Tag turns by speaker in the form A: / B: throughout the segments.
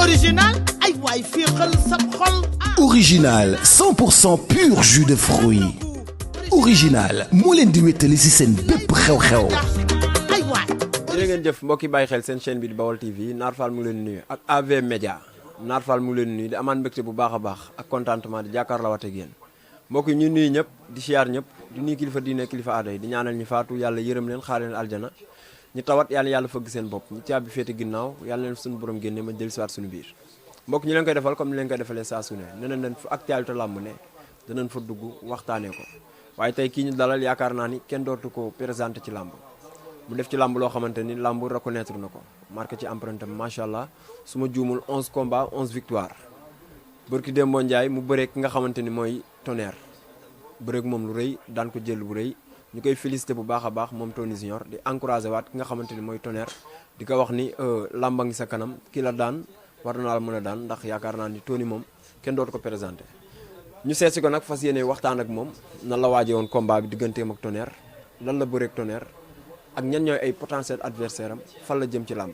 A: original ay waay féexal sa xol.
B: Original 100% pur jus de fruits. Original moo leen di wéttali ci seen bépp xew-xew.
A: ay waay.
C: jërë ngeen jëf mbokki bàyyi xel seen chaîne bi di Baol TV Naar Fall mu ngi leen nuyu ak AV Média Naar Fall mu ngi leen nuyu di amaan mbégte bu baax a baax ak contentement di jàkkaarloo waat ak yéen mbokk yi ñu nuyu ñëpp di siyaar ñëpp di nuyu kilifa diine kilifa aada yi di ñaanal ñu faatu yàlla yërëm leen xaar leen aljana ñu tawat yàlla fëgg seen bopp ñu caabi féete ginnaaw yàlla leen suñu borom génne ma jël siwaat suñu biir mbokk ñu leen koy defal comme ni leen koy defalee saa su ne neneen leen fu actualité làmb ne danañ fa dugg waxtaanee ko waaye tey kii ñu dalal yaakaar naa ni kenn dootu ko présenté ci làmb mu def ci làmb loo xamante ni làmb reconnaître na ko marqué ci empreinte am macha allah su ma juumul 11 combats 11 victoire bërki Dembo Ndiaye mu bëree ki nga xamante ni mooy Tonnerre bëreeg moom lu rëy daan ko jël bu rëy ñu koy félicité bu baax a baax moom Tony Junior di encouragé waat ki nga xamante ni mooy Tonnerre di ko wax ni làmba ngi sa kanam ki la daan war naa la mën a daan ndax yaakaar naa ni Tony moom kenn dootu ko présenté ñu seetsi ko nag fas yéene waxtaan ak moom nan la waajee woon combat bi digganteem ak Tonnerre lan la bëreeg Tonnerre ak ñan ñooy ay potentiel adversaire am fan la jëm ci làmb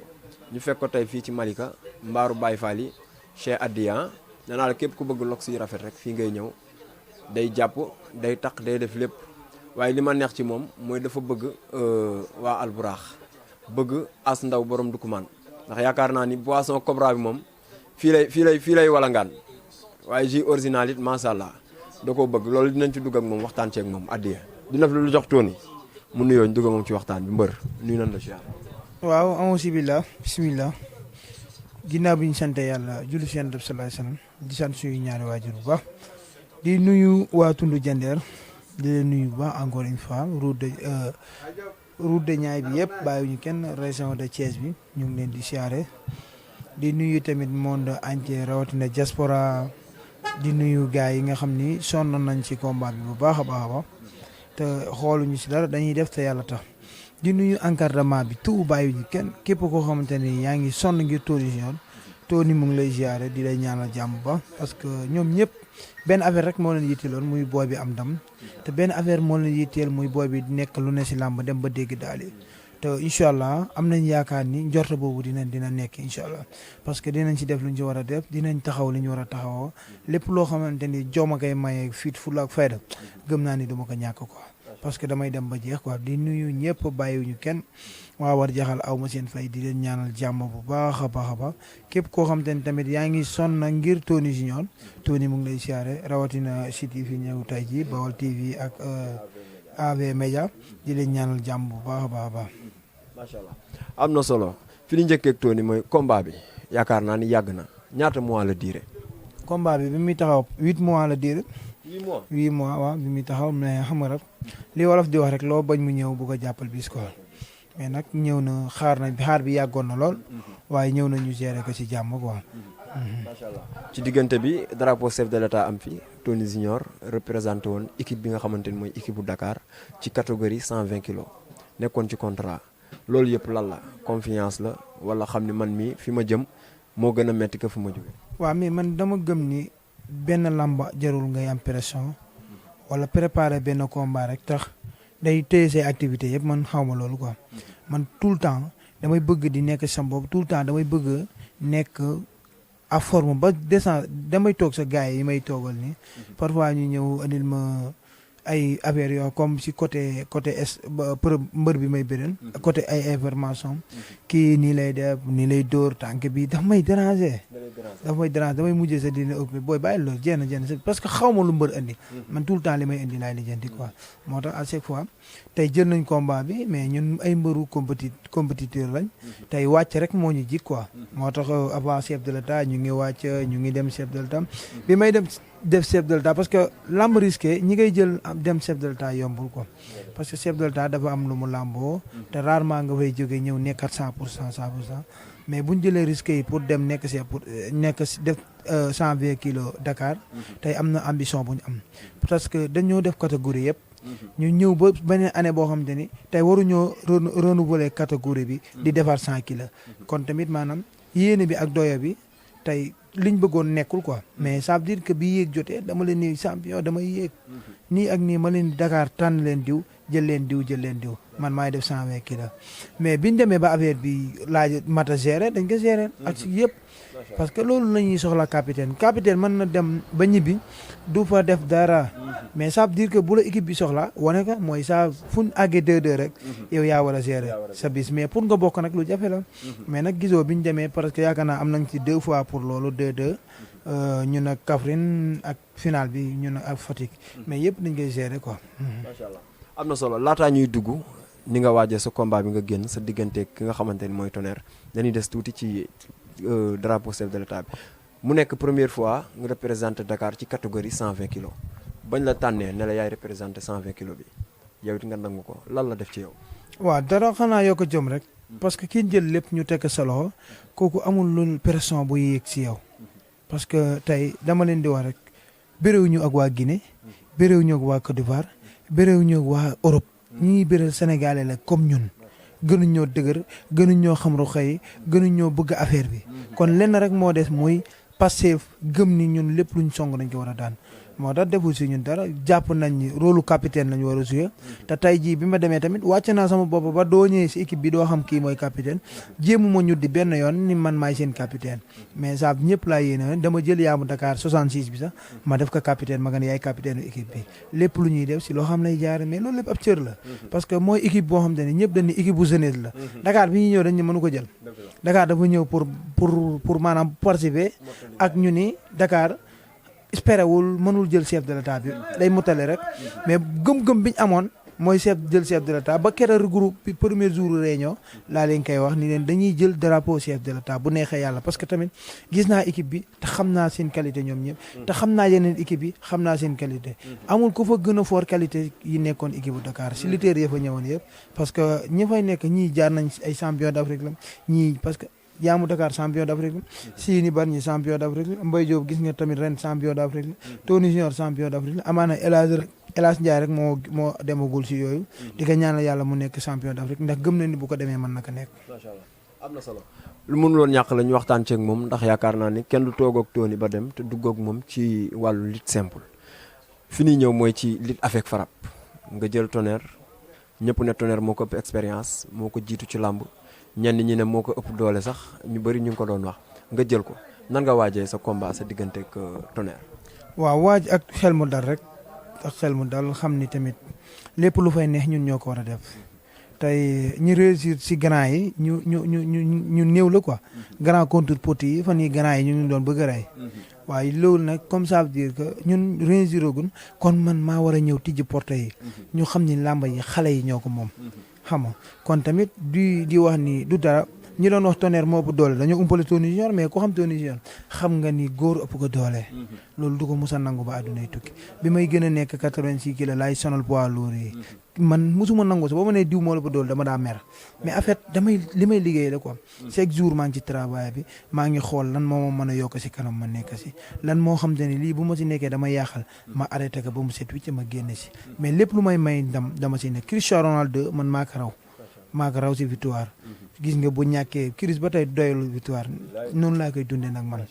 C: ñu fekk ko tey fii ci Malika mbaaru Baye Fall yi Cheikh Adiya nee naa la képp ku bëgg lox yu rafet rek fii ngay ñëw day jàpp day taq day def lépp waaye li ma neex ci moom mooy dafa bëgg waa Alburaax bëgg as ndaw borom dukumaan ndax yaakaar naa ni boisson Cobra bi moom fii lay walangaan waaye jus original it macha allah da koo bëgg loolu dinañ ci dugg ak moom waxtaan ceeg moom Adiya dina fi lu jox Tony mu nuyoo ñu dugg moom ci waxtaan bi mbër nuyu nan la si
D: waaw amosi billah bismillah ginnaaw bi ñu sante yàlla julli si yonent bi sallallahu alayhi wasallam di sant suñu ñaari waajur bu baax di nuyu waa tundu Jandeer di leen nuyu bu baax encore une fois route de Niayes bi yëpp bàyyiwuñu kenn région de Thiès bi ñu ngi leen di siyaare di nuyu tamit monde entier rawatina diaspora di nuyu gars yi nga xam ni sonn nañ ci combat bi bu baax a baax a baax te xooluñu si dara dañuy def te yàlla tax di nuyu encadrement bi tout bàyyiwuñu kenn képp koo xamante ni yaa ngi sonn ngir Tony Junior Tony mu ngi lay ziare di lay ñaanal jàmm ba parce que ñoom ñëpp benn affaire rek moo leen yitteeloon muy booy bi am ndam te benn affaire moo leen yitteel muy booy bi nekk lu ne si làmb dem ba dégg daal te incha allah am nañ yaakaar ni njorta boobu dina nekk incha allah parce que dinañ ci def lu ñu ci war a def dinañ taxaw li ñu war a taxawoo lépp loo xamante ni jooma koy maye fit fulla ak fayda gëm naa ni duma ko ñàkk quoi parce que damay dem ba jeex quoi di nuyu ñëpp bàyyiwuñu kenn waa war jaxal aw ma seen fay di leen ñaanal jàmm bu baax a baax a baax képp koo xamante ni tamit yaa ngi sonn ngir Tony Junior Tony mu ngi lay siyaare rawatina site yi fi ñëw tey ji Baol TV ak AV Média di leen ñaanal jàmm bu baax a baax a baax.
C: macha allah am na solo fi ñu njëkkee ak Tony mooy combat bi yaakaar naa ni yàgg na ñaata mois la durée.
D: combat bi muy taxaw 8 mois la durée. 8 mois waaw bi muy taxaw mais xam nga rek li wolof di wax rek loo bañ mu ñëw bu ko jàppal bis quoi mais nag ñëw na xaar bi yàggoon na lool waaye ñëw na ñu gérer ko ci jàmm quoi.
C: macha allah ci diggante bi drapeau chef de l'état am fi Tony Junior représenté woon équipe bi nga xamante ni mooy équipe bu Dakar ci catégorie 120 kilos nekkoon ci contrat loolu yëpp lan la confiance la wala xam ni man mii fi ma jëm moo gën a metti que fu ma jóge.
D: waaw mais man dama gëm ni benn làmba jarul ngay am pression wala préparer benn combat rek tax day téye say activités yëpp man xaw ma loolu quoi man tout le temps damay bëgg di nekk sama bopp tout le temps damay bëgg nekk à forme ba descend damay toog sa gars yi may toogal ni parfois ñu ñëw andil ma ay affaires yoo comme si côté mbër bi may bëren côté ay information kii nii lay def nii lay dóor tànk bi daf may déranger damay mujjee sa dina ëpp booy bàyyi loolu jenn parce que xaw ma lu mbër indi man tout le temps li may indi laay lijjanti quoi moo tax à chaque fois tey jël nañ combat bi mais ñun ay mbëru compétiteur lañ tey wàcc rek moo ñu jik quoi moo tax avant chef de l'état ñu ngi wàcc ñu ngi dem chef de l'état bi may dem def chef de l'état parce que lamb risqué ñi ngay jël dem chef de l'état yombul quoi parce que chef de l'état dafa am lu mu lamboo te rarement nga fay jógee ñëw nekkat 100% mais bu ñu jëlee risqué yi pour dem nekk def 120 kilos Dakar tey am na ambition bu ñu am parce que dañoo def catégorie yëpp ñu ñëw ba beneen année boo xamante ni tey waruñoo renouveler catégorie bi di defar 100 kilos kon tamit maanaam yéene bi ak doyo bi tey liñ bëggoon nekkul quoi mais ça veut dire que bi yéeg jotee dama leen ni champion damay yéeg nii ak nii ma leen Dakar tànn leen diw jël leen diw man maay def 120 kilos mais biñ demee ba affaire bi laaj mat a gérer dañ ko gérer ak si yëpp parce que loolu la ñuy soxla capitaine mën na dem ba ñibbi du fa def dara mais ça veut dire que bu la équipe bi soxla wane ko mooy ça fu ñu àggee 2-2 rek yow yaa war a gérer sa bis mais pour nga bokk nag lu jafe la mais nag gisoo biñ demee parce que yaakaar naa am nañ ci 2 fois pour loolu 2-2 ñun ak Kaffrine ak final bi ñun ak Fatick mais yëpp dañ koy gérer quoi.
C: macha allah am na solo laataa ñuy dugg ni nga waajee sa combat bi nga génn sa diggante ki nga xamante ni mooy Tonnerre dañuy des tuuti ci drapeau chef de l'état bi mu nekk première fois nga représenté Dakar ci catégorie 120 kilos bañ la tànnee ne la yaay représenté 120 kilos bi yow it nga nangu ko lan la def ci yow.
D: waaw dara xanaa yokk jom rek parce que ki jël lépp ñu tekk sa loxo kooku amul lu pression bu yéeg si yow parce que tey dama leen di wax rek béréwuñu ak waa Guinée béréwuñu ak waa Côte d'Ivoire béréwuñu ak waa Europe ñi béréw Sénégalais la comme ñun gënuñ ñoo dëgër gënuñ ñoo xam ru xëy gënuñ ñoo bëgg affaire bi kon lenn rek moo des muy Pastef gëm ni ñun lépp luñ song dañ ko war a daan moo tax defu si ñun dara jàpp nañ ni rôle capitaine lañ war a jouer te tey jii bi ma demee tamit wàcc naa sama bopp ba doo ñëwee si équipe bi doo xam kii mooy capitaine jéemu ma ñu di benn yoon ni man maay seen capitaine mais ça ñëpp laa yéene dama jël yaamu Dakar 66 bi sax ma def ko capitaine ma nga ne yaay capitaine u équipe bi lépp lu ñuy def si loo xam lay jaare mais loolu lépp ab cër la parce que mooy équipe boo xam te ne ñëpp dañ ni équipe bu jeunesse la Dakar bi ñuy ñëw dañ ñu mënu ko jël Dakar dafa ñëw pour maanaam participer ak ñu ni Dakar espéré wul mënul jël chef de l'état bi day mutale rek mais gëm-gëm biñ amoon mooy jël chef de l'état ba keroog groupe bi premier jour réunion laa leen koy wax ni leen dañuy jël drapeau chef de l'état bu neexee yàlla parce que tamit gis naa équipe bi te xam naa seen qualité ñoom ñëpp te xam naa yeneen équipe yi xam naa seen qualité amul ku fa gën a fort qualité yi nekkoon équipe bu Dakar si lutteurs yi fa ñëwoon yëpp parce que ñi fay nekk ñii jaar nañ ay champion d'Afrique la ñii parce que Yaamu Dakar champion d'Afrique la Sini Bargny champion d'Afrique la Mbaye Diop gis nga tamit ren champion d'Afrique la Tony Junior champion d'Afrique la amaana El Hadj Ndiaye rek moo demagul si yooyu di ko ñaanal yàlla mu nekk champion d'Afrique ndax gëm na ni bu ko demee mën na ko nekk.
C: macha allah am na solo. lu mënuloon ñàkk la ñu waxtaan ceeg moom ndax yaakaar naa ni kenn du toog ak Tony ba dem te dugg ak moom ci wàllu lutte simple fi ñuy ñëw mooy ci lutte avec frappe nga jël Tonnerre ñëpp ne Tonnerre moo ko ëpp expérience moo ko jiitu ci làmb ñenn ñi ne moo ko ëpp doole sax ñu bëri ñu ngi ko doon wax nga jël ko nan nga waajee sa combat sa diggante ak Tonnerre.
D: waaw waaj ak xel mu dal rek ak xel mu dal xam ni tamit lépp lu fay neex ñun ñoo ko war a def tey ñu réussir si grand yi ñu néew la quoi grand contre petit yi fan yi grand yi ñu ngi doon bëgg a rey waaye loolu nag comme ça veut dire que ñun réussir agun kon man maa war a ñëw tijji porte yi ñu xam ni làmba yi xale yi ñoo ko moom xam nga kon tamit di wax ni du dara ñi doon wax Tonnerre moo ëpp doole dañoo umpale Tony Junior mais ku xam Tony Junior xam nga ni góor ëpp ko doole loolu du ko mos a nangu ba àddunay tukki bi may gën a nekk 86 kilos laay sonal poids lourd yi man mosuma nangu sa ba ma ne diw moo la ëpp doole dama daa mer mais en fait li may liggéey la quoi chaque jour maa ngi ci travail bi maa ngi xool lan moo ma mën a yokk si kanam ma nekk si lan moo xam te ne lii bu ma si nekkee dama yàqal ma arrêté ko ba mu set wicc ma génne si mais lépp lu may ndam dama si nekk Cristiano Ronaldo man maa ko raw si victoire gis nga bu ñàkkee Chris ba tey doylu victoire noonu laa koy dundee nag man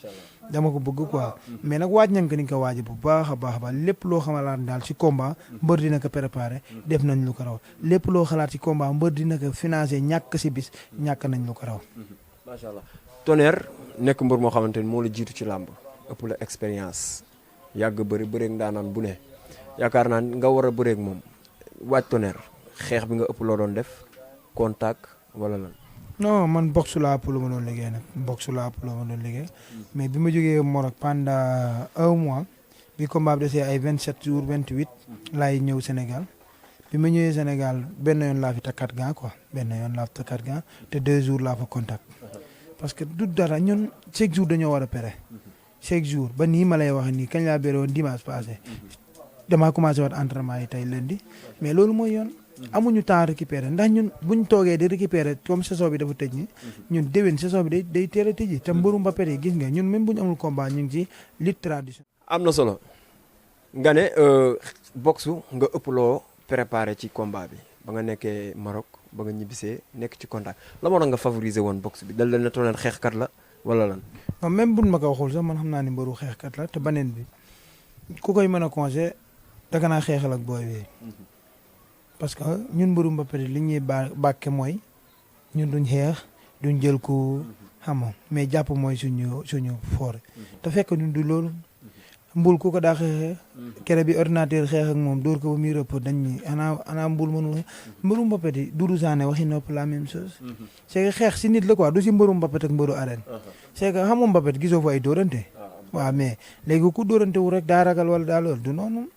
D: dama ko bëgg quoi mais nag waaj nañ ko ni nga ko waaje bu baax a baax lépp loo xamalaat daal si combat mbër dina ko préparé def nañ lu ko raw lépp loo xalaat si combat mbër dina ko financé ñàkk si bis ñàkk nañ lu ko raw
C: macha allah Tonnerre nekk mbër moo xamante ni moo la jiitu ci làmb ëpp la expérience yàgg bëreeg ndaanaan bu ne yaakaar naa nga war a bëreeg moom waaj Tonnerre xeex bi nga ëpp loo doon def contact wala lan.
D: non man boxe laa ëpp lu ma doon liggéey nag boxe laa ëpp lu ma doon liggéey mais bi ma jógee Maroc pendant 1 mois bi combat bi desee ay 27 jours 28 laay ñëw Sénégal bi ma ñëwee Sénégal benn yoon laa fi takkat gan quoi te 2 jours laa fa contact parce que du dara ñun chaque jour dañoo war a pere chaque jour ba nii ma lay wax nii kañ laa béré woon dimanche passé damaa commencé waat entraînement yi tey lundi mais loolu mooy yoon. amuñu temps récupérer ndax ñun buñ toogee di récupérer comme saison bi dafa tëj ni ñun déwén saison bi day teel a tëji te mbëru Mbappé yi gis nga ñun même buñu amul combat ñu ngi ci lutte tradition.
C: am na solo nga ne boxe nga ëpp loo préparé ci combat bi ba nga nekkee Maroc ba nga ñibbisee nekk ci contact la moo tax nga favoriser woon boxe bi dal leen na Tonnerre xeexkat la wala lan.
D: non même buñ ma ko waxul sax man xam naa ni mbëru xeexkat la te beneen bi ku koy mën a conseillé danga naa xeexal ak booy bi parce que ñun mbëru Mbapat li ñuy bàkke mooy ñun duñ xeex duñ jël ko xam nga mais jàpp mooy suñu foore te fekk ñun du loolu mbul ku ko daa xeexee kere bi ordinateur xeex ak moom dóor ko ba muy rëpp dañ ni ana mbul mënul xeex mbëru Mbapat yi Doudou Sané waxi nopp la même chose c'est que xeex si nit la quoi du si mbëru Mbapat ak mbëru arène c'est que xam nga Mbapat gisoo fa ay dóorante waaw mais léegi ku dóorante wu rek daa ragal wala daa loolu du noonu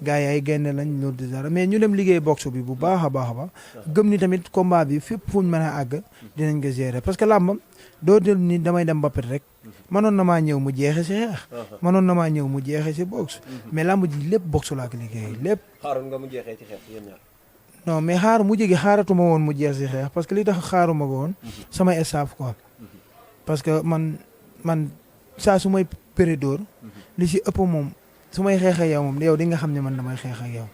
D: gars yi ay génne lañ loolu di dara mais ñu dem liggéey boxe bi bu baax a baax a baax gëm ni tamit combat bi fépp fu ñu mën a àgg dinañ ko gérer parce que làmbam doo del ni damay dem Mbapat rek mënoon na maa ñëw mu jeexe si xeex mënoon na maa ñëw mu jeexe si boxe mais làmb ji lépp boxe laa ko liggéey lépp
C: xaaroon nga mu jeexee ci xeex yéen ñaar
D: non mais mu jege xaaratuma woon mu jeex si xeex parce que li tax xaaruma ko woon sama staff quoi parce que man saa su may péridóor li si ëpp moom su may xeex ak yow moom yow di nga xam ne man damay xeex ak yow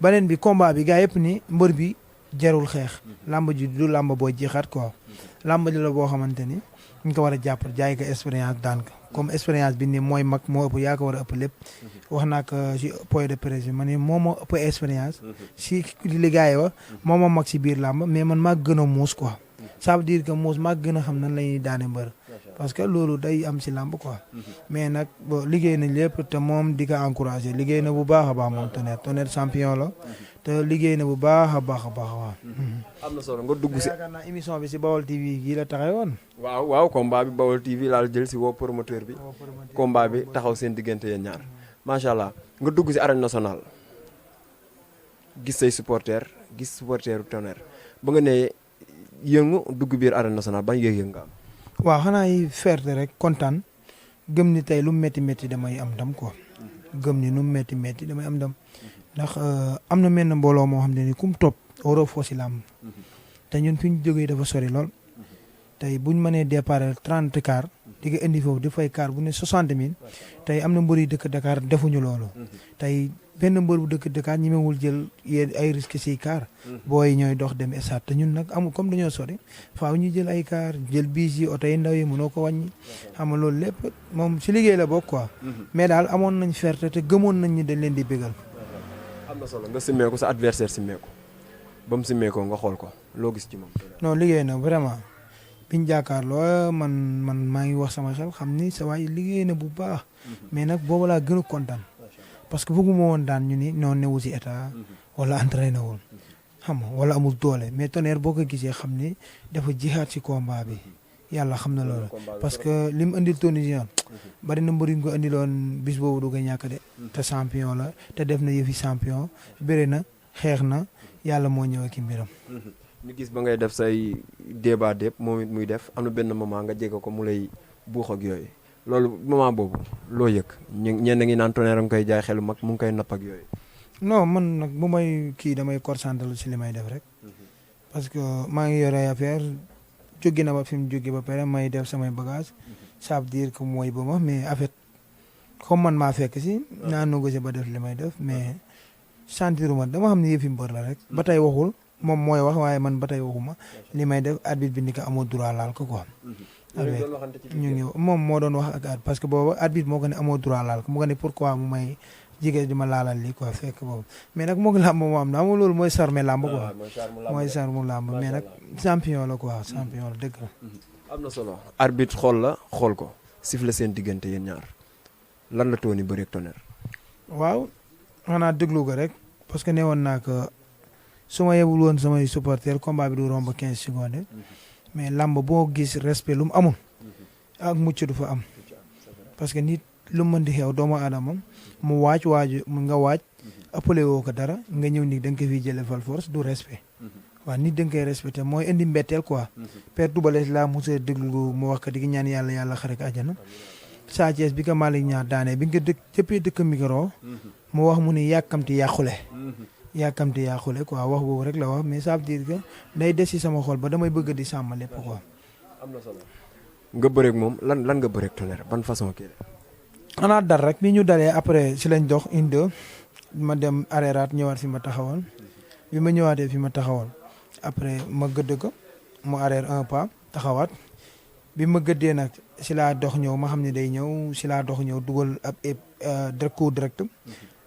D: beneen bi combat bi gaa yëpp ni mbër bi jarul xeex làmb ji du làmb boo jeexaat quoi làmb ji la boo xamante ni ñu ko war a jàpp jaay ko expérience daan ko comme expérience bi ni mooy mag moo ëpp yaa ko war a ëpp lépp wax naa ko si point de presse bi ma ne moo ma ëpp expérience si li gaa yi wax moo ma mag si biir làmb mais man maa gën a muus quoi ça veut dire que muus maa gën a xam nan la ñuy daane mbër parce que loolu day am si làmb quoi mais nag bon liggéey nañ lépp te moom di ko encouragé liggéey na bu baax a baax moom Tonnerre champion la te liggéey na bu baax a baax waaw.
C: am na solo nga dugg si
D: yaakaar naa émission bi si Bawol TV gii la taxee woon.
C: waaw combat bi Bawol TV laal jël si woo promoteur bi combat bi taxaw seen diggante yéen ñaar macha allah nga dugg si arène nationale gis say supporter gis supporteru Tonnerre ba nga ne yëngu dugg biir arène nationale ban yëg-yëg nga am.
D: waaw xanaa yi fierté rek kontaan gëm ni tey lu mu métti damay am ndam quoi gëm ni nu mu métti damay am ndam ndax am na menn mbooloo moo xam ne ni kum topp waroo foo si làmb te ñun fi ñu jógee dafa sori lool tey buñ mënee départ 30 car di nga indi foofu di fay car bu ne 60 000 tey am na mbër yu dëkk Dakar defuñu loolu tey benn mbër bu dëkk Dakar ñemewul jël ay risque si car booy ñooy dox dem stade te ñun nag amul comme dañoo sori faaw ñu jël ay car jël biis yi oto yi ndaw yi mënoo ko wàññi xam nga loolu lépp moom si liggéey la bokk quoi mais daal amoon nañ fierté te gëmoon nañ ni dañ leen di bégal.
C: am na solo nga simmeeku sa adversaire simmeeku ba mu simmeekoo nga xool ko loo gis ci moom.
D: non liggéey na vraiment biñ jàkkaarloo man maa ngi wax sama xel xam ni sa waay liggéey na bu baax mais nag boobu laa gën a kontaan parce que bëgguma woon daan ñu ni noonu newu si état wala entraîné wul xam nga wala amul doole mais Tonnerre boo ko gisee xam ni dafa jihaat si combat bi yàlla xam na loolu parce que li mu indil Tonnerre bari na mbër yu ko indiloon bis boobu du ko ñàkk de te champion la te def na yëfi champion bëri na xeex na yàlla moo ñëw ki mbiram.
C: ñu gis ba ngay def say débat dépp moom it muy def am na benn moment nga jege ko mu lay buux ak yooyu loolu moment boobu loo yëg ñenn ngi naan Tonnerre nga koy jaay xelu mag mu ngi koy napp ak yooyu.
D: non man nag bu may kii damay concentré si li may def rek parce que maa ngi yore affaire jóge na ba fi mu jóge ba pare may def samay bagage ça veut dire que mooy ba ma mais en fait comme man maa fekk si naa négocier ba def li may def mais sentiruma dama xam ne yëfi mbër la rek ba tey waxul moom mooy wax waaye man ba tey waxuma li may def arbitre bi ni ko amoo droit laal ko quoi. ñu ngi moom moo doon wax ak arbitre parce que boobu arbitre moo ko ne amoo droit laal ko mu ko ne pourquoi mu may jigéen di ma laalal lii quoi fekk boobu mais nag moo ngi làmb moo am na ama loolu mooy sarme làmb quoi mooy sarmu làmb mais nag champion la quoi champion la dëgg la.
C: am na solo arbitre xool la xool ko siffle seen diggante yéen ñaar lan la Tony bëri ak Tonnerre.
D: waaw xanaa déglu ko rek parce que ne woon naa ko su ma yebul woon samay supporter combat bi du romb 15 secondes mais làmb boo gis respect lu mu amul ak mucc du fa am parce que nit lu mu mën di xew doomu aadama mu waaju nga waaj appelé woo ko dara nga ñëw ni da nga ko fiy jëlee fal force du respect waaw nit da nga koy respecté mooy indi mbetteel quoi père Toubales laa mos a déglu mu wax ko di ñaan yàlla xare ko àjjana Sa Thiès bi ko Malick Niang daane bi nga jëppee dëkk micro mu wax mu ni yàkkamti yàqule quoi wax boobu rek la wax mais ça veut dire que day des ci sama xol ba damay bëgg di sàmm lépp quoi.
C: am na solo nga bëreeg moom lan nga bëreeg Tonnerre ban façon kii la.
D: xanaa dar rek bi ñu dalee après si lañ dox une ma dem arrêtaat ñëwaat fi ma taxawal bi ma ñëwaatee fi ma taxawal après ma gëdd ko mu arrêté un pas taxawaat bi ma gëddee nag si laa dox ñëw ma xam ne day ñëw si laa dox ñëw dugal ab coup direct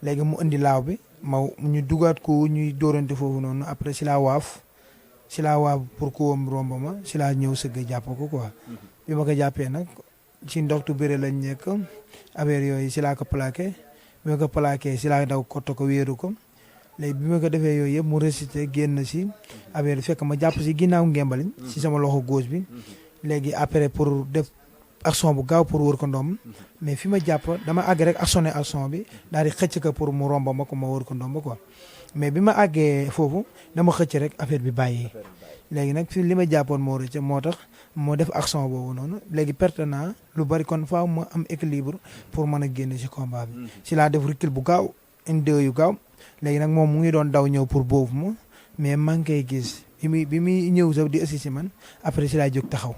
D: léegi mu indi laaw bi ñu dugaat ko ñuy dóorante foofu noonu après si laa waaf pour ko wam romb ma si laa ñëw sëgg jàpp ko quoi bi ma ko jàppee nag ci ndoxtu bëre lañ nekk affaire yooyu si laa ko plaqué bi ma ko plaqué si laa daw kotto ko wéeru ko léegi bi ma ko defee yooyu yëpp mu récité génn si affaire yi fekk ma jàpp si ginnaaw ngembaliñ si sama loxo gauche bi léegi après pour def action bu gaaw pour wër ko ndomb mais fi ma jàpp dama àgg rek actionné action bi daal di xëcc ko pour mu romba ma ko ma wër ko ndomb quoi mais bi ma àggee foofu dama xëcc rek affaire bi bàyyi léegi nag fi li ma jàppoon moo rëcc moo tax moo def action boobu noonu léegi perte naa lu bari kon faaw ma am équilibre pour mën a génn ci combat bi si laa def recul bu gaaw une deux yu gaaw léegi nag moom mu ngi doon daw ñëw pour boobu ma mais maa ngi koy gis bi muy ñëw sax di assi si man après si laa jóg taxaw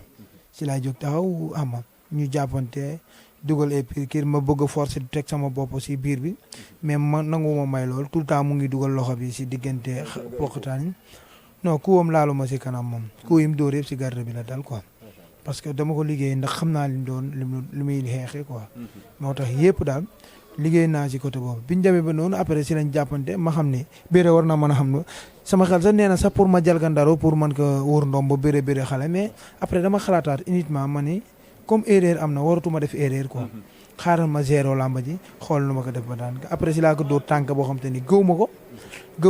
D: ama ñu jàppante dugal ay piqûre ma bëgg a forcer di teg sama bopp si biir bi mais ma nanguma may lool tout le temps mu ngi dugal loxo bi si diggante poqataan yi non kuwam laalu ma si kanam moom ku yim dóor yëpp si garde bi la dal quoi parce que dama ko liggéey ndax xam naa li muy xeexee quoi moo tax yëpp daal liggéey naa si côté boobu biñu demee ba noonu après si lañ jàppante ma xam ne béré war na mën a xam ne sama xel sax nee na sax pour ma jalgandaru pour mën ko wóor ndoom ba béré xale mais après dama xalaataat uniquement ma ni comme erreur am na waratuma def erreur quoi xaaral ma zéro làmba ji xool nu ma ko def ba daan après si laa ko dóor tànk boo xam te ni gëw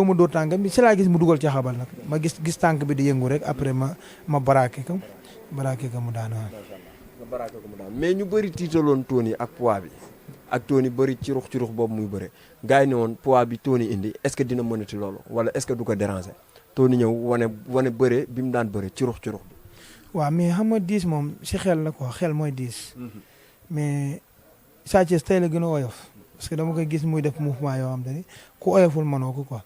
D: ma dóor tànk bi si laa gis mu dugal ca xabal nag ma gis tànk bi di yëngu rek après ma baraake ko mu daan waaw.
C: mais ñu bëri tiitaloon Tony ak poids bi ak Tony bëri ci rux boobu muy bëre gars yi ne woon poids bi Tony indi est-ce que dina mënati loolu wala est-ce que du ko déranger Tony ñëw wane bëre bi mu daan bëre ci rux bi.
D: waaw mais xam nga 10 moom si xel la quoi xel mooy 10 mais Sa Thiès tey la gën a oyof parce que dama koy gis muy def mouvement yoo xam te ni ku oyoful mënoo ko quoi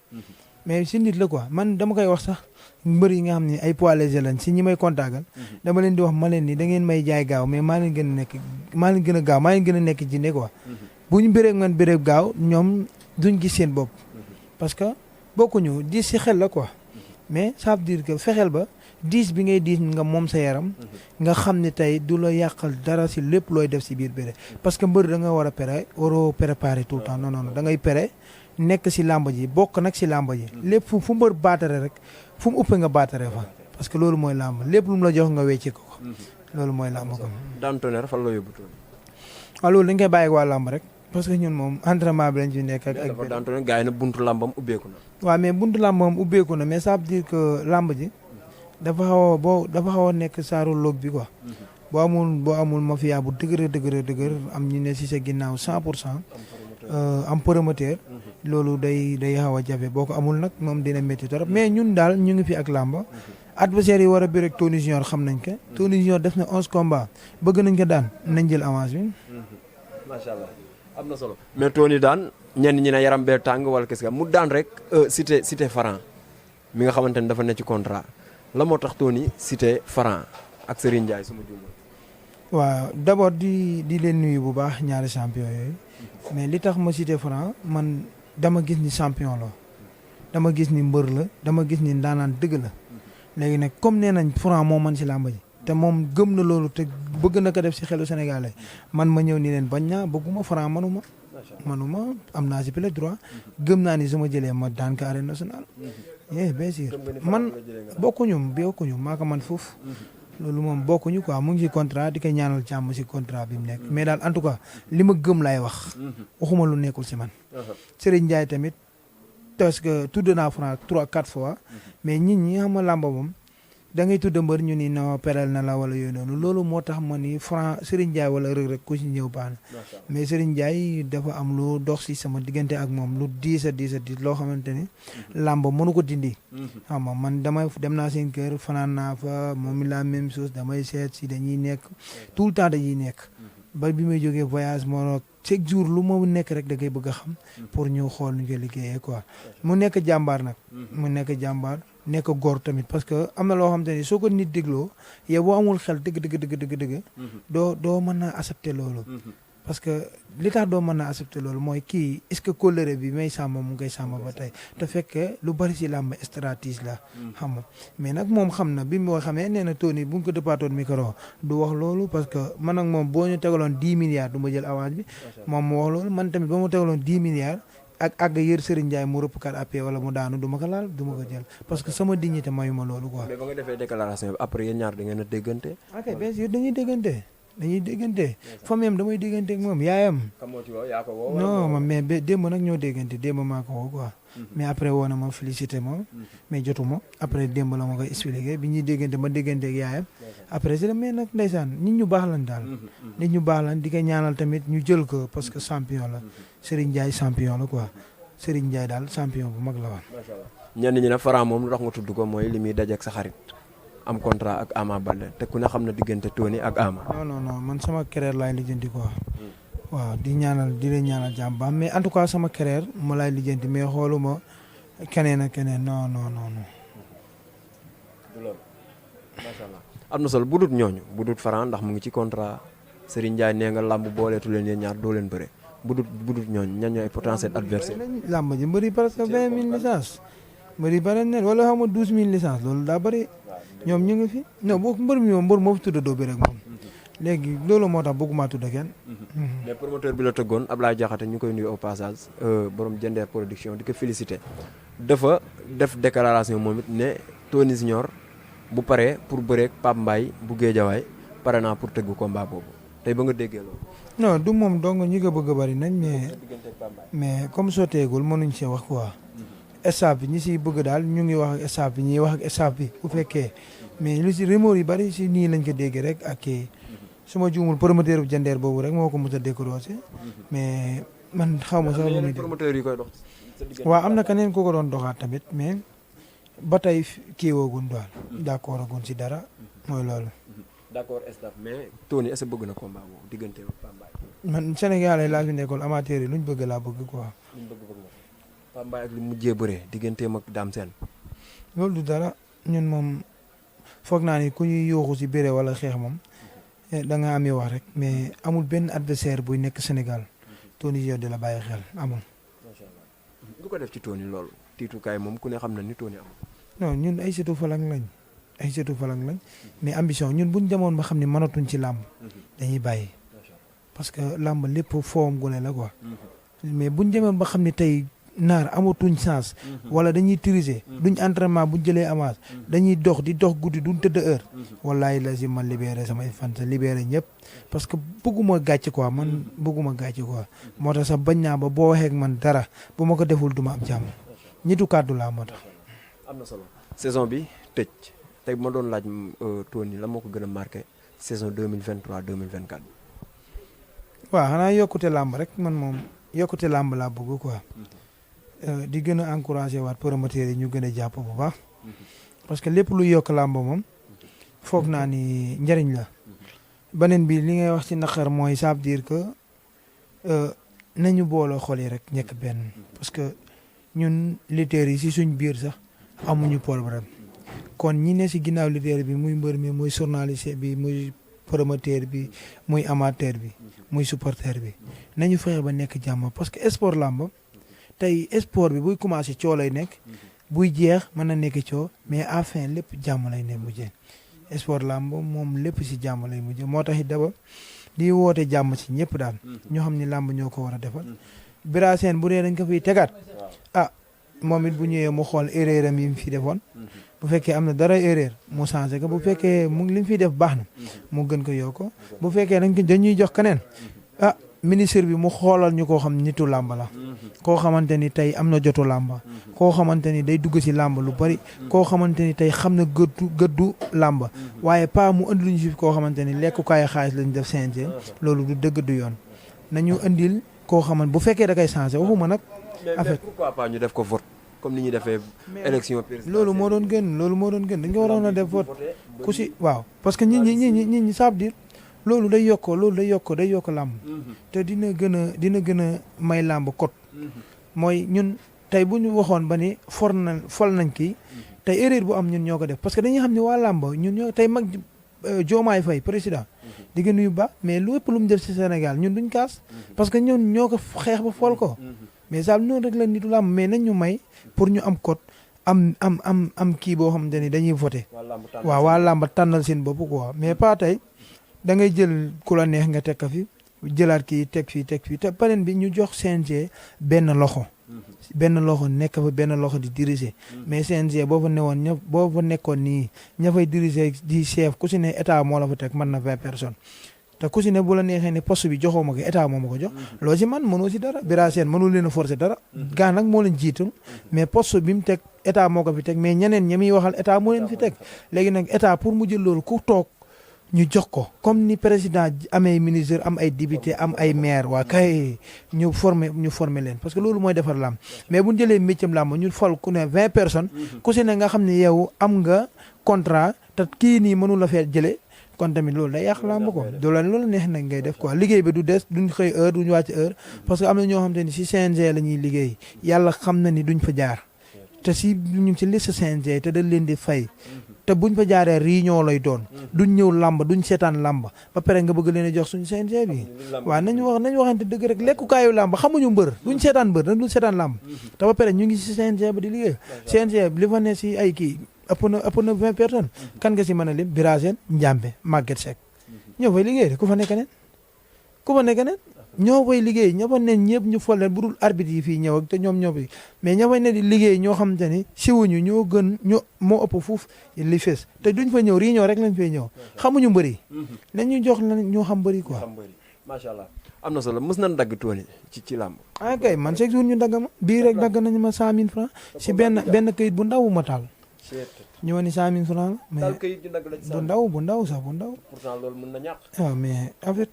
D: mais si nit la quoi man dama koy wax sax mbër yi nga xam ne ay poids léger lañ si ñi may contactal dama leen di wax ma leen ni da ngeen may jaay gaaw mais maa leen gën a gaaw maa leen gën a nekk jinde quoi bu ñu bëree man bëree gaaw ñoom duñ gis seen bopp parce que bokkuñu 10 si xel la quoi mais ça veut dire que fexeel ba 10 bi ngay 10 nga moom sa yaram nga xam ne tey du la yàqal dara si lépp looy def si biir bëre parce que mbër da nga war a waroo préparer tout le temps non da ngay pere nekk si làmb ji bokk nag si làmb ji lépp fu mbër baatare rek fu mu ëppee nga baatare fa parce que loolu mooy làmb lépp lu mu la jox nga wecci ko loolu mooy làmb ko
C: daan Tonnerre fan la yóbbu Tony
D: waaw loolu dañ koy bàyyi waa làmb rek parce que ñun moom entraînement bi lañ fi nekk ak
C: daan Tonnerre gars yi na buntu làmbam ubbeeku na
D: waaw mais buntu làmbam ubbeeku na mais ça veut dire que làmb ji dafa xaw a nekk saaru log bi quoi boo amul mafia bu dëgër am ñu ne si sa ginnaaw 100% am promoteur loolu day xaw a jafe boo ko amul nag moom dina métti torop mais ñun daal ñu ngi fi ak làmba adversaire yi war a bëre ak Tony Junior xam nañ ko Tony Junior def na 11 combats bëgg nañ ko daan nañ jël avance bi
C: macha allah am na solo mais Tony daan ñenn ñi ne yaram bee tàng wala qu'est-ce que mu daan rek cité Franc mi nga xamante ni dafa ne ci contrat la moo tax Tony cité Franc ak Serigne Ndiaye su ma juumee.
D: waaw d'abord di leen nuyu bu baax ñaari champion yooyu mais li tax ma cité Franc man dama gis ni champion la dama gis ni mbër la dama gis ni ndaanaan dëgg la léegi nag comme nee nañ Franc moo man si làmba ji te moom gëm na loolu te bëgg na ko def si xelu Sénégalais man ma ñëw ni leen bañ naa bëgguma Franc manuma am naa si plein droit gëm naa ni su ma jëlee ma daan ko arène nationale bien sûr man bokkuñu maa ko man foofu loolu moom bokkuñu quoi mu ngi ci contrat di ko ñaanal jàmm si contrat bi mu nekk mais daal en tout cas li ma gëm laay wax waxuma lu nekkul si man Serigne Ndiaye tamit parce que tudd naa Franc 3-4 fois mais nit ñi xam nga làmba moom da ngay tudd mbër ñu ni no perel na la wala yooyu noonu loolu moo tax ma ni Franc Serigne Ndiaye wala Reug Reug ku si ñëw baax na mais Serigne Ndiaye dafa am lu dox si sama diggante ak moom lu diis loo xamante ni làmb mënu ko dindi xam nga man dem naa seen kër fanaan naa fa moom la même chose damay seet si dañuy nekk tout le temps dañuy nekk ba bi may jógee voyage moo chaque jour lu ma nekk rek da ngay bëgg a xam pour ñu xool ñu koy liggéeyee quoi mu nekk jàmbaar nag mu nekk jàmbaar nekk góor tamit parce que am na loo xam te ni soo ko nit dégloo yow boo amul xel dëgg doo mën a accepter loolu parce que li tax doo mën a accepter loolu mooy kii est-ce que kóllëre bi may sàmm mu ngi koy sàmm ba tey te fekkee lu bari si làmb stratégie la xam nga mais nag moom xam na bi mu xamee nee na Tony bu ñu ko dëppaatoon micro du wax loolu parce que man ak moom boo ñu tegaloon 10 milliards du ma jël avance bi moom mu wax loolu man tamit ba ma tegaloon 10 milliards ak àgg yër Serigne Ndiaye mu rëpp kat appee wala mu daanu du ma ko laal du ma ko jël parce que sama dignité mayu ma loolu quoi.
C: mais ba nga defee déclaration bi après yéen ñaar da ngeen a déggante.
D: ok bien sûr dañuy déggante famille am damay déggante ak moom yaayam.
C: kan moo ci woo yaa ko woo.
D: non ma mais démb nag ñoo déggante démb maa ko woo quoi. mais après woo na ma félicité ma. mais jotuma après démb la ma koy expliqué bi ñuy déggante ma déggante ak yaayam. après c'est mais nag ndeysaan nit ñu baax lañ daal. nit ñu baax lañ di ko ñaanal tamit ñu jël ko parce que champion la Serigne Ndiaye champion la quoi Serigne Ndiaye daal champion bu mag la woon.
C: macha allah ñenn ñi ne Franc moom lu tax nga tudd ko mooy li muy dajeeg sa xarit am contrat ak Ama Baldé te ku ne xam na diggante Tony ak Ama.
D: non man sama carrière laay lijjanti quoi. waaw di leen ñaanal jàmm baax mais en tout cas sama carrière ma laay lijjanti mais xooluma keneen ak keneen non.
C: du loolu macha allah am na solo bu dut ñooñu bu dut Franc ndax mu ngi ci contrat Serigne Ndiaye nee nga làmb booleetu leen yéen ñaar doo leen bëre bu dut ñooñu ñan ñooy potentiel adversaire.
D: làmb ji mbëri presque 20 000 licences mbëri bare neen wala xam nga 12 000 licences loolu daa bëri ñoom ñu ngi fi non boo mbër mi moom mbër moo fi tudd doo bëre ak moom. léegi loolu moo tax bëgguma tudd kenn.
C: mais promoteur bi la tëggoon Ablaye Diakhaté ñu koy nuyu au passage borom Jender production di ko félicité dafa def déclaration moom it ne Tony Junior bu paree pour bëreeg Pape Mbaye bu Géejawaay pare naa pour tëgg combat boobu tey ba nga déggee loolu.
D: non du moom dong ñi ko bëgg a bari nañ mais comme sotteegul mënuñ see wax quoi. staff bi ñi siy bëgg daal ñu ngi wax ak staff bi ñuy wax ak staff bi bu fekkee mais lu si rumeur yi bari si nii lañ ko déggee rek ak kii. su ma juumul promoteur bu Jender boobu rek moo ko mos a décroché mais man xaw ma sax lu muy
C: promoteur yi koy dox.
D: waaw am na keneen ku ko doon doxaat tamit mais ba tey kii woogun daal d'accord agun si dara mooy loolu.
C: d'accord staff mais Tony est-ce que bëgg na combat boobu diggante ak Pape Mbaye.
D: man Sénégal laa fi nekkoon amateur yi luñ bëgg laa bëgg quoi.
C: luñ bëgg na Pape Mbaye ak lu mujjee bëree digganteem ak Dame Sène.
D: loolu du dara ñun moom foog naa ni ku ñuy yooxu si béré wala xeex moom. da nga amee wax rek mais amul benn adversaire buy nekk Sénégal Tony Junior di la bàyyi xel amul.
C: macha allah lu ko def ci Tony loolu tiitukaay moom ku ne xam na ni Tony am.
D: non ñun ay seetu falang lañ mais ambition ñun buñ demoon ba xam ne mënatuñ ci làmb dañuy bàyyi parce que làmb lépp foom gune la quoi mais buñ demoon ba xam ne tey naar amatuñ chance wala dañuy triser duñ entraînement buñ jëlee avance dañuy dox guddi duñ tëdd heure wallahi la si man libéré samay fan sa libéré ñëpp parce que bëgguma gàcce quoi man bëgguma gàcce quoi moo tax sax bañ naa ba boo waxee ak man dara bu ma ko deful duma am jàmm ñitu kàddu laa moo tax.
C: am na solo saison bi tëj tey bu ma doon laaj Tony la moo ko gën a marqué saison 2023 2024.
D: waaw xanaa yokkute làmb rek man moom yokkute làmb laa bëgg quoi. di gën a encouragé waat promoteurs yi ñu gën a jàpp bu baax parce que lépp lu yokk làmb moom foog naa ni njëriñ la beneen bi li ngay wax ci naqar mooy ça veut dire que nañu booloo xol yi rek nekk benn parce que ñun lutteurs yi si suñ biir sax amuñu problème kon ñi ne si ginnaaw lutteur bi muy mbër mi muy journaliste bi muy promoteur bi muy amateur bi muy supporter bi nañu fexe ba nekk jàmm parce que sport làmb tey sport bi buy commencé coo lay nekk buy jeex mën na nekk coo mais à fin lépp jàmm lay ne mujjee sport làmb moom lépp si jàmm lay mujjee moo tax it daba di woote jàmm si ñëpp daal ñoo xam ni làmb ñoo ko war a defal Bira Sène bu dee dañ ko fiy tegaat moom it bu ñëwee mu xool erreur am yi mu fi defoon bu fekkee am na dara erreur mu changé ko bu fekkee mu li mu fiy def baax na mu gën ko yokk bu fekkee dañuy jox keneen ministre bi mu xoolal ñu koo xam nitu làmb la koo xamante ni tey am na jotu làmb koo xamante ni day dugg si làmb lu bari koo xamante ni tey xam na gëddu làmb waaye pas mu indi luñu fi koo xamante ni lekkukaay xaalis lañ def CNG loolu du dëgg du yoon nañu indil koo xamante bu fekkee da koy changé waxuma nag
C: mais pourquoi pas ñu def ko vote comme ni ñuy defee élection présidentielle
D: loolu moo doon gën dañ ko waroon a def vote ku si waaw parce que ñi ça veut dire loolu day yokk làmb te dina gën a may làmb kot mooy ñun tey bu ñu waxoon ba ni fol nañ kii tey erreur bu am ñun ñoo ko def parce que dañuy xam ne waa làmb ñun ñoo tey mag Diomaye Faye président di gën nuyu baax mais lépp lu mu def ci Sénégal ñun duñ kaas parce que ñun ñoo ko xeex ba fol ko mais ça noonu rek la nitu làmb mais nañ ñu may pour ñu am code am kii boo xamante ni dañuy voté waaw waa làmb tànnal seen bopp quoi mais pas tey da ngay jël ku la neex nga teg ko fi jëlaat kii teg fii te beneen bi ñu jox CNG benn loxo nekk fa benn loxo di diriger mais CNG boo fa newoon ñëpp boo fa nekkoon nii ña fay diriger di chef ku si ne état moo la fa teg mën na 20 personnes te ku si ne bu la neexee ne poste bi joxoo ma ko état moo ma ko jox loo si man mënoo si dara Bira Sène mënul leen a forcer dara gaa nag moo leen jiital mais poste bi mu teg état moo ko fi teg mais ñeneen ñi muy waxal état moo leen fi teg léegi nag état pour mu jël loolu ku toog ñu jox ko comme ni président amee ministre am ay député am ay maire waa kay ñu former leen parce que loolu mooy defar làmb mais bu ñu jëlee métier làmb ñu fal ku ne 20 personnes ku si ne nga xam ne yow am nga contrat te kii nii mënu la fee jëlee kon tamit loolu day yàq làmb ko loolu neex nag ngay def quoi liggéey bi du des duñ xëy heure duñ wàcc heure parce que am na ñoo xam te ni si CNG la ñuy liggéey yàlla xam na ni duñ fa jaar te si ñu ngi ci liste CNG te dañ leen di fay te buñ fa jaaree réunion lay doon duñ ñëw làmb duñ seetaan làmb ba pare nga bëgg leen a jox suñu CNG bi waaw nañu waxante dëgg rek lekkukaayu làmb xamuñu mbër duñ seetaan mbër duñ seetaan làmb te ba pare ñu ngi si CNG ba di liggéey CNG li fa ne si ay kii ëpp na 20 personnes kan nga si mën a lim Bira Sène Njambe Maguette Seck ñoo fay liggéey ku fa nekk neen ñoo fay liggéey ña fa ne ñëpp ñu fol leen bu dul arbitre yi fii ñëw ak te ñoom ñoo fi mais ña fay ne di liggéey ñoo xamante ni siwuñu moo ëpp fuuf li fees te duñ fa ñëw réunion rek lañ fay ñëw xamuñu mbëri nañu jox la ñoo xam mbëri quoi
C: macha allah am na solo mës nañ dagg tool ci làmb
D: kay man chaque jour ñu dagg ma bii rek dagg nañu ma 100 000 francs si benn këyit bu ndaw ma taal ñëw ni 100 000 francs mais bu ndaw sax bu ndaw
C: pourtant loolu mën na ñàkk
D: waaw mais en fait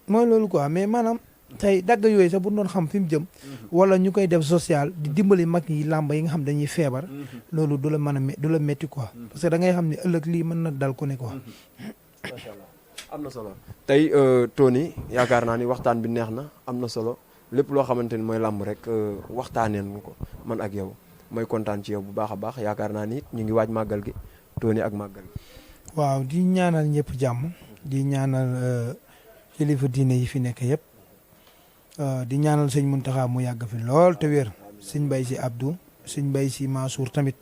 D: mooy loolu quoi mais maanaam tey dagg yooyu sax bu doon xam fi mu jëm wala ñu koy def social di dimbali mag yi làmb yi nga xam dañuy feebar loolu du la mën a du la métti quoi parce que da ngay xam ne ëllëg lii mën na dal ku ne quoi
C: macha allah am na solo tey Tony yaakaar naa ni waxtaan bi neex na am na solo lépp loo xamante ni mooy làmb rek waxtaaneen ko man ak yow mooy kontaan ci yow bu baax a baax yaakaar naa ni ñu ngi waaj màggal gi Tony ak màggal gi
D: waaw di ñaanal ñëpp jàmm di ñaanal kilifa diine yi fi nekk yëpp di ñaanal sëñ Muntaxa mu yàgg fi lool te wér sëñ Mbay si Abdou sëñ Mbay si Mansour tamit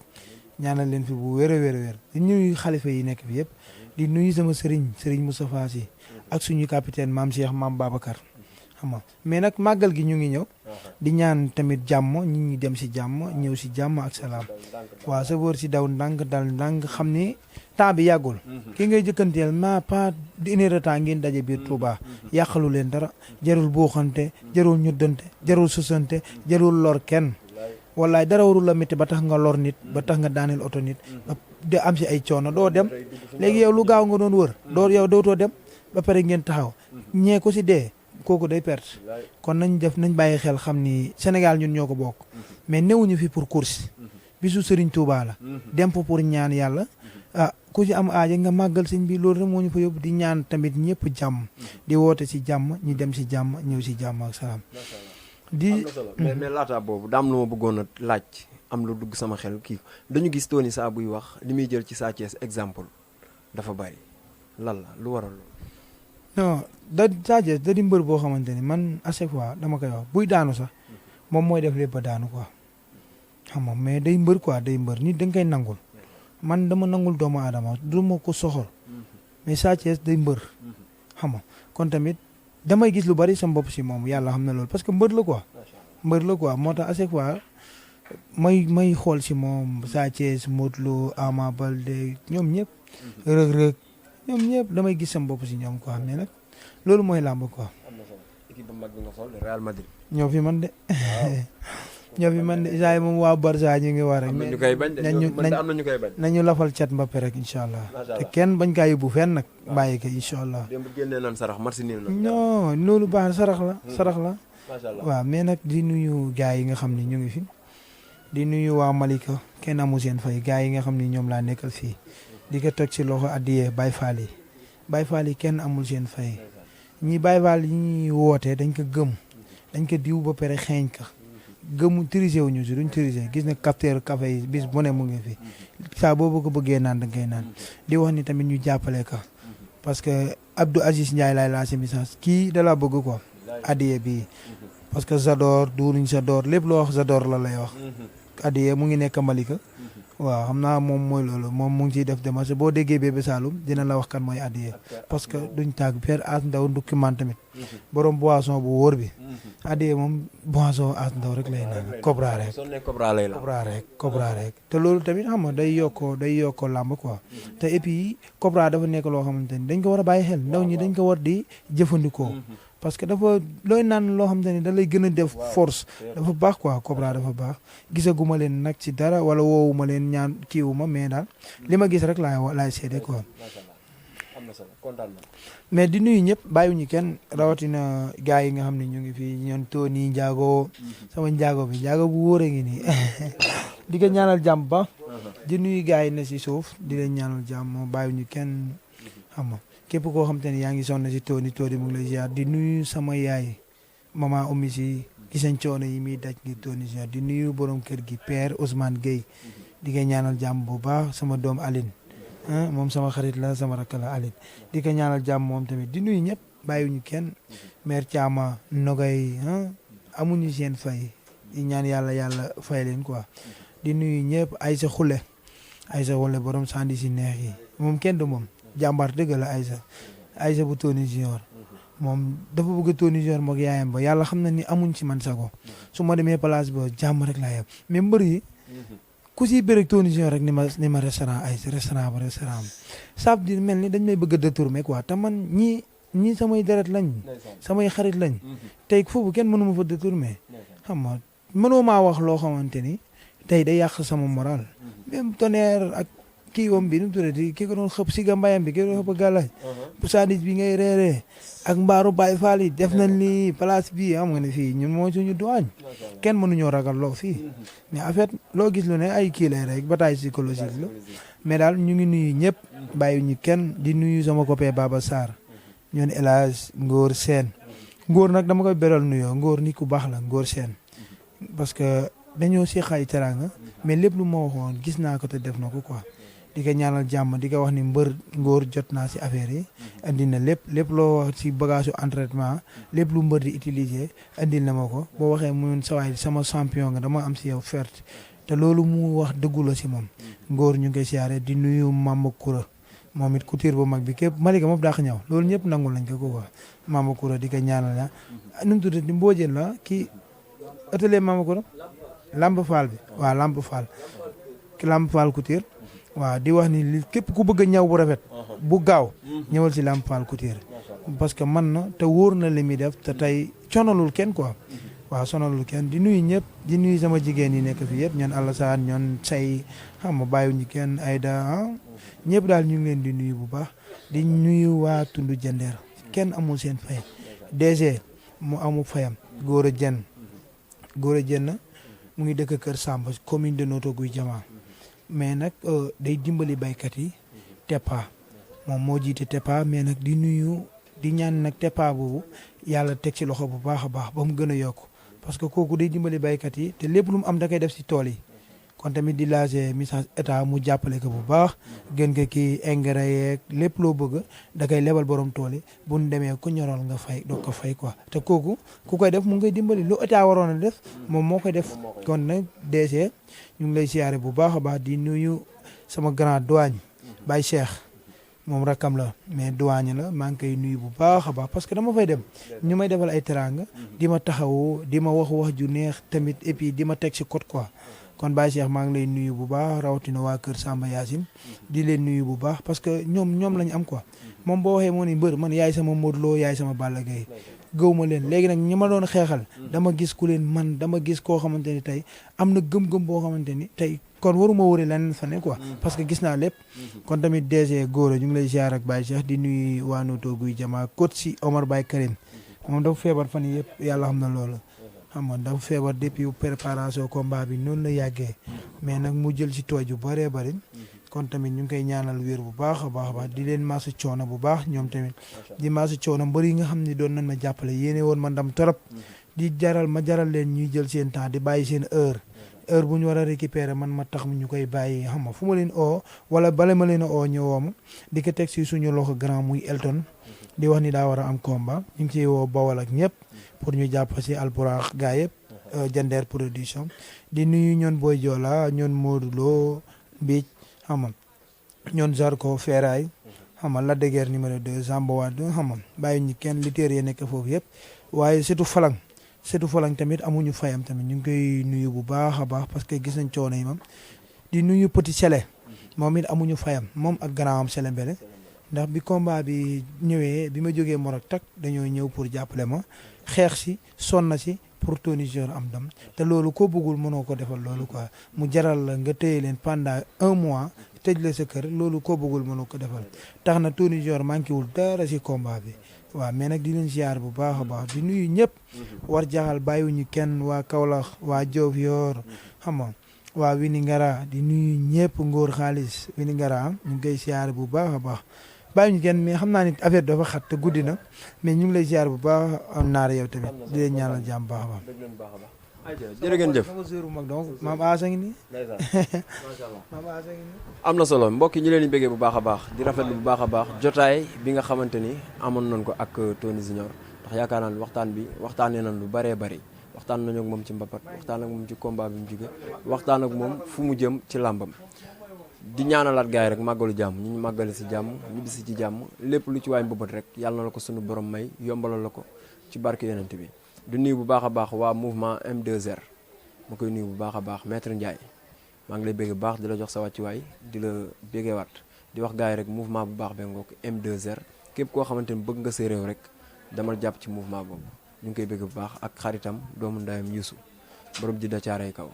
D: ñaanal leen fi bu wér a wér di nuyu xalifa yi nekk fi yëpp di nuyu sama sëriñ Moustapha Sy ak suñu capitaine maam Cheikh maam Babacar xam nga mais nag màggal gi ñu ngi ñëw di ñaan tamit jàmm ñi ñi dem si jàmm ñëw si jàmm ak salaam waaw sa wóor si daw ndànk dal ndànk xam ni temps bi yàggul ki ngay jëkkanteel ma pas une heure de temps ngeen daje biir Touba yàqalu leen dara jarul buuxante jarul ñuddante jarul susante jarul lor kenn wallaay dara warul la métti ba tax nga lor nit ba tax nga daaneel oto nit de am si ay coono doo dem léegi yow lu gaaw nga doon wër dootoo dem ba pare ngeen taxaw ñee ko si dee kooku day perte kon nañ bàyyi xel xam ni Sénégal ñun ñoo ko bokk mais newuñu fi pour course bisu Serigne Touba la dem fa pour ñaan yàlla ku ci am aaja nga màggal sëñ bi loolu rek moo ñu fa yóbbu di ñaan tamit ñëpp jàmm di woote si jàmm ñu dem si jàmm ñëw si jàmm ak salaam di
C: mais laata boobu daam lu ma bëggoon a laaj am lu dugg sama xel kii dañu gis Tony saa buy wax li muy jël ci Sa Thiès exemple dafa bari lan la lu waral loolu
D: non Sa Thiès da di mbër boo xamante ni man à chaque fois dama koy wax buy daanu sax moom mooy def lépp ba daanu quoi xam nga mais day mbër quoi day mbër nit da nga koy nangul man dama nangul doomu aadama du ma ko soxor mais Sa Thiès day mbër xam nga kon tamit damay gis lu bari sama bopp si moom yàlla xam na loolu parce que mbër la quoi moo tax à chaque fois may xool si moom Sa Thiès Modou Lo Ama Baldé ñoom ñëpp Reug ñoom ñëpp damay gis sama bopp si ñoom quoi mais nag loolu mooy làmb quoi.
C: am na solo équipe bu mag bi nga xool Real Madrid.
D: ñoo fi man de. ñoo fi man de isaay moom waa Barça ñu ngi war rek.
C: am na ñu koy bañ am na ñu koy bañ.
D: nañu lafal cat Mbappé rek incha allah. te kenn bañ kaa yóbbu fenn nag. bàyyi ko incha allah.
C: démb génnee naan sarax marsi nii la.
D: non loolu baax sarax la. sarax la.
C: macha allah
D: waaw mais nag di nuyu gars yi nga xam ne ñu ngi fi. di nuyu waa Malika kenn amu seen fay gars yi nga xam ne ñoom laa nekkal fii. di ko teg ci loxo addiyee Baye Fall yi. Baye Fall yi kenn amul seen fay. ñi Baye Fall yi ñuy wootee dañ ko gëm. dañ ko diw ba pare xeeñ ka gëmu triser wuñu si duñ triser gis na capteur café yi bis bu ne mu ngi fi saa boobu ko bëggee naan da ngay naan di wax ni tamit ñu jàppale ka parce que Abdou Aziz Ndiaye laay laa si message kii da la bëgg quoi addiye bii parce que Zador duuruñ Zador lépp loo wax Zador la lay wax addiye mu ngi nekk Malika waaw xam naa moom mooy loolu moom mu ngi ciy def démarche boo déggee Bébé Saloum dina la wax kan mooy Adiye parce que duñ tàgg Père As Ndaw ndukkimaan tamit borom boisson bu wóor bi Adiye moom boisson As Ndaw rek lay naan Cobra rek Cobra rek te loolu tamit xam nga day yokkoo làmb quoi te et puis Cobra dafa nekk loo xamante ni dañ ko war a bàyyi xel ndaw ñi dañ ko war di jëfandikoo parce que dafa looy naan loo xamante ni da lay gën a def force dafa baax quoi Cobra dafa baax gisaguma leen nag ci dara wala woowuma leen ñaan kiiwuma mais daal li ma gis rek laay seede quoi mais di nuyu ñëpp bàyyiwuñu kenn rawatina gars yi nga xam ne ñu ngi fii ñoon Tony Ndiago sama Ndiago bu wóoree ngi nii di ko ñaanal jàmm ba di nuyu gars yi ne si suuf di leen ñaanal jàmm bàyyiwuñu kenn xam nga képp koo xam te ne yaa ngi sonn si Tony mu ngi lay ziar di nuyu sama yaay maman Oumy si gisañ coono yi muy daj ngir Tony ziar di nuyu borom kër gi père Ousmane Gueye di ko ñaanal jàmm bu baax sama doom Aline moom sama xarit la sama rakk la Aline di ko ñaanal jàmm moom tamit di nuyu ñëpp bàyyiwuñu kenn mère Thiama Nogay amuñu seen fay di ñaan yàlla fay leen quoi di nuyu ñëpp Aïssa Khoule borom sandi si neex yi moom kenn du moom jàmbaar dëgg la Aïssa bu Tony Junior moom dafa bëgg Tony Junior moog yaayam ba yàlla xam na ni amuñ ci man sago su ma demee place ba jàmm rek laa yem mais mbër yi ku si bëreeg Tony Junior rek ni ma restaurant ba ça veut dire mel ni dañ may bëgg a détourner quoi te man ñii samay deret lañ samay xarit lañ tey foofu kenn mënu ma fa détourner xam nga mënoo maa wax loo xamante ni tey day yàq sama moral même Tonnerre ak kii wam bi nu mu tuddati kii ko doon xëpp si gambayam bi kii ko doon xëpp gàllaaj bu sandis bi ngay reeree ak mbaaru Baye Fall yi def nañ li place bi xam nga ne fii ñun moo suñu duwaañ kenn mënuñoo ragal loo fii mais en fait loo gis lu ne ay kii lay rek bataille psychologique la mais daal ñu ngi nuyu ñëpp bàyyi ñu kenn di nuyu sama copain Baba Sarr ñoon El Hadj Ngor Sène Ngor nag dama koy beral nuyoo Ngor nit ku baax la Ngor Sène parce que dañoo seq ay teraanga mais lépp lu ma waxoon gis naa ko te def na ko quoi di ko ñaanal jàmm di ko wax ni mbër Ngor jot naa si affaire yi andi na lépp loo wax si bagage entraînement lépp lu mbër di utiliser andil na ma ko boo waxee mu sawaay sama champion nga dama am si yow ferte te loolu mu wax dëggu la si moom Ngor ñu ngi koy siyaare di nuyu Mama Koura moom it couture bu mag bi képp Malika moom daax ñëw loolu ñëpp nangul lañ ko quoi Mama Koura di ko ñaanal la nu mu tuddati Mbodjeen la kii atelier Mama Koura Lamp Fall bi waaw Lamp Fall couture waaw di wax ni li képp ku bëgg a ñaw bu rafet bu gaaw ñëwal si Lamp Fall couture parce que man na te wóor na li muy def te tey sonalul kenn quoi waaw sonalul kenn di nuyu ñëpp di nuyu sama jigéen yi nekk fi yëpp ñoon Alassane ñoon say xam nga bàyyiwuñu kenn Aïda ñëpp daal ñu ngi leen di nuyu bu baax di nuyu waa Tundu Jandeer kenn amul seen fay DG mu amul fayam Gora Dieng na mu ngi dëkk Kër Samba commune de Notto Gouye Diama mais nag day dimbali baykat yi TEPA moom moo jiite TEPA mais nag di nuyu di ñaan nag TEPA boobu yàlla teg ci loxo bu baax a baax ba mu gën a yokk parce que kooku day dimbali baykat yi te lépp lu mu am da koy def si tool yi kon tamit di laajee message état mu jàppale ko bu baax gën ko kii engrais yeeg lépp loo bëgg da koy lebal borom tool yi bu ñu demee ku ñorool nga fay doo ko fay quoi te kooku ku koy def mu ngi koy dimbali lu état waroon a def moom moo koy def kon nag DG ñu ngi lay siyaare bu baax a baax di nuyu sama grand douane Baye Cheikh moom rakkam la mais douane la maa ngi koy nuyu bu baax a baax parce que dama fay dem ñu may defal ay teranga di ma taxawu di ma wax ju neex tamit et puis di ma teg si code quoi kon Baye Cheikh maa ngi lay nuyu bu baax rawatina waa Kër Samba Yacine di leen nuyu bu baax parce que ñoom lañu am quoi moom boo waxee moo ni mbër man yaay sama Modou Lo yaay sama Balla Gaye gëw ma leen léegi nag ñi ma doon xeexal dama gis ku leen man dama gis koo xamante ni tey am na gëm-gëm boo xamante ni tey kon waruma wëri leneen fa ne quoi parce que gis naa lépp kon tamit DG Gora ñu ngi lay ziar ak Baye Cheikh di nuyu waa Notto Gouye Diama coach si Omar Baye Karim moom dafa feebar fan yii yëpp yàlla xam na loolu xam nga dafa feebar depuis préparation combat bi noonu la yàggee mais nag mu jël ci tooj yu bëree bëri kon tamit ñu ngi koy ñaanal wér bu baax a baax di leen maasu coono bu baax ñoom tamit di maasu coono mbër yi nga xam ne doon nañ ma jàppale yéene woon ma ndam torop di jaral leen ñuy jël seen temps di bàyyi seen heure bu ñu war a récupérer man ma tax ñu koy bàyyi xam nga fu ma leen oo wala bale ma leen a oo ñëwoo ma di ko teg si suñu loxo grand muy Elton di wax ni daa war a am combat ñu ngi ciy woo Bawol ak ñëpp pour ñu jàpp si Alburaax gaa yëpp Jandeer production di nuyu ñoon Boy Joola ñoon Modou Lo Bic xam nga ñoon Zarko Feeraay xam nga Lac de Guiers numéro 2 Zamba Wade xam nga bàyyi ñu kenn lutteurs yi nekk foofu yëpp waaye surtout Falang tamit amuñu fayam tamit ñu ngi koy nuyu bu baax a baax parce que gis nañ coono yi moom di nuyu Petit Sélé moom it amuñu fayam moom ak gannaawam Sélé Mbele ndax bi combat bi ñëwee bi ma jógee Morok tak dañoo ñëw pour jàppale ma xeex si sonn si pour Tony Junior am dam te loolu ko bëggul mënoo ko defal loolu quoi mu jaral la nga téye leen pendant 1 mois tëj la sa kër loolu ko bëggul mënoo ko defal tax na Tony Junior manqué wul dara si combat bi waaw mais nag di leen ziar bu baax a baax di nuyu ñëpp war jaxal bàyyiwuñu kenn waa Kaolack waa Diofior xam nga waa Vélingara di nuyu ñëpp ngóor xaalis Vélingara ñu ngi koy ziar bu baax a baax bàyyiwuñu kenn mais xam naa ni affaire dafa xat te guddi na mais ñu ngi lay ziar bu baax am naar yow tamit di leen ñaanal jàmm baax a baax.
C: jërë ngeen jëf
D: sama sœur mag donc maam Asa ngi nii. maam Asa ngi nii.
C: am na solo mbokk yi ñu leen di bëggee bu baax a baax di rafetlu bu baax a baax jotaay bi nga xamante ni amoon nañ ko ak Tony Junior ndax yaakaar naa ne waxtaan bi waxtaanee nañ lu bëree bëri waxtaan nañu ak moom ci mbapat waxtaan ak moom ci combat bi mu jóge waxtaan ak moom fu mu jëm ci làmbam di ñaanalaat gars yi rek màggalu jàmm ñu màggale si jàmm ñibbisi ci jàmm lépp lu ci waay mbapat rek yàlla na la ko suñu borom may yombalal la ko ci barke yonent bi du nuyu bu baax a baax waa mouvement M2R ma koy nuyu bu baax a baax maître Ndiaye maa ngi lay bégg bu baax di la jox sa wàccuwaay di la béggewaat di wax gars yi rek mouvement bu baax bee ngoog M2R képp koo xamante ni bëgg nga sa réew rek damal jàpp ci mouvement boobu ñu ngi koy bégg bu baax ak xaritam doomu ndayam Youssou borom ji da caaray kaw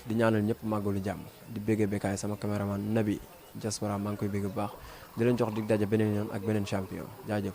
C: di ñaanal ñëpp màggalu jàmm di béggee bekkaay sama caméraman Nabi Diaspora maa ngi koy bégg bu baax di leen jox dig daje beneen yoon ak beneen champion jaajëf